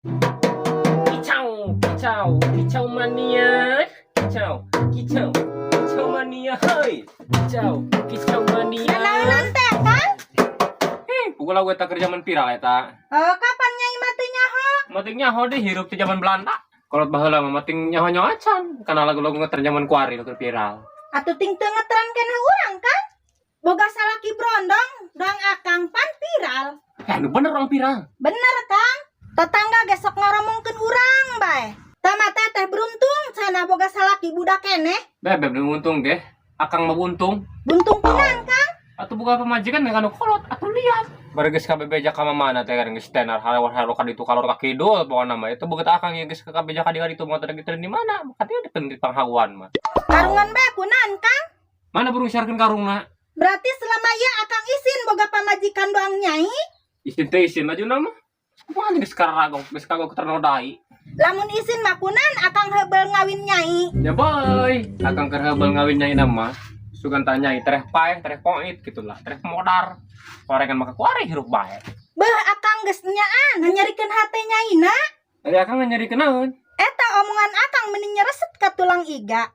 Kicau, kicau, kicau mania. Kicau, kicau, kicau mania, hei. Kicau, kicau mania. Nanaonan teh, Kang? Eh, pukul lagu eta keur zaman viral eta. Eh, kapan Nyai mah teu nyaho? Mating nyaho deh hirup di zaman Belanda. Kalau baheula mah mating nyaho nyaho acan, karena lagu-lagu ngetren zaman kuari keur viral. Atuh ting teu ngetren keneh urang, Kang. Boga salaki brondong, doang Akang pan viral. Eh, nu bener orang viral. Bener, Kang. Tetangga ge sok ngoromongkeun urang bae. Tama teh beruntung cenah boga salaki budak keneh. Bebeb nu untung deh. Akang mah buntung. Buntung kunaon, Kang? Atuh boga pamajikan dengan kolot atuh lihat. Bari geus kabebeja ka mana teh kan geus tenar hawa-hawa ka ditu kalor ka kidul pokona mah. Itu begitu Akang ya geus kabeja ka ditu motor gitu di mana? Katanya di panghawan mah. Karungan bae kunaon, Kang? Mana burung siarkeun karungna? Berarti selama ieu Akang isin boga pamajikan doang Nyai? Isin teh isin aja nama. Kumaha geus karagok, geus kagok ternodai. Lamun isin mah kunaon Akang heubel ngawin Nyai? Ya boy, Akang keur heubel ngawin Nyai nama. Sugan tanya tereh paeh, tereh poit gitu lah, tereh modar. Korengan maka kuari hirup bae. Beuh, Akang geus nyaan nyerikeun hate Nyaina. Ari Akang nyeri kenaon? Eta omongan Akang meni nyereset ka tulang iga.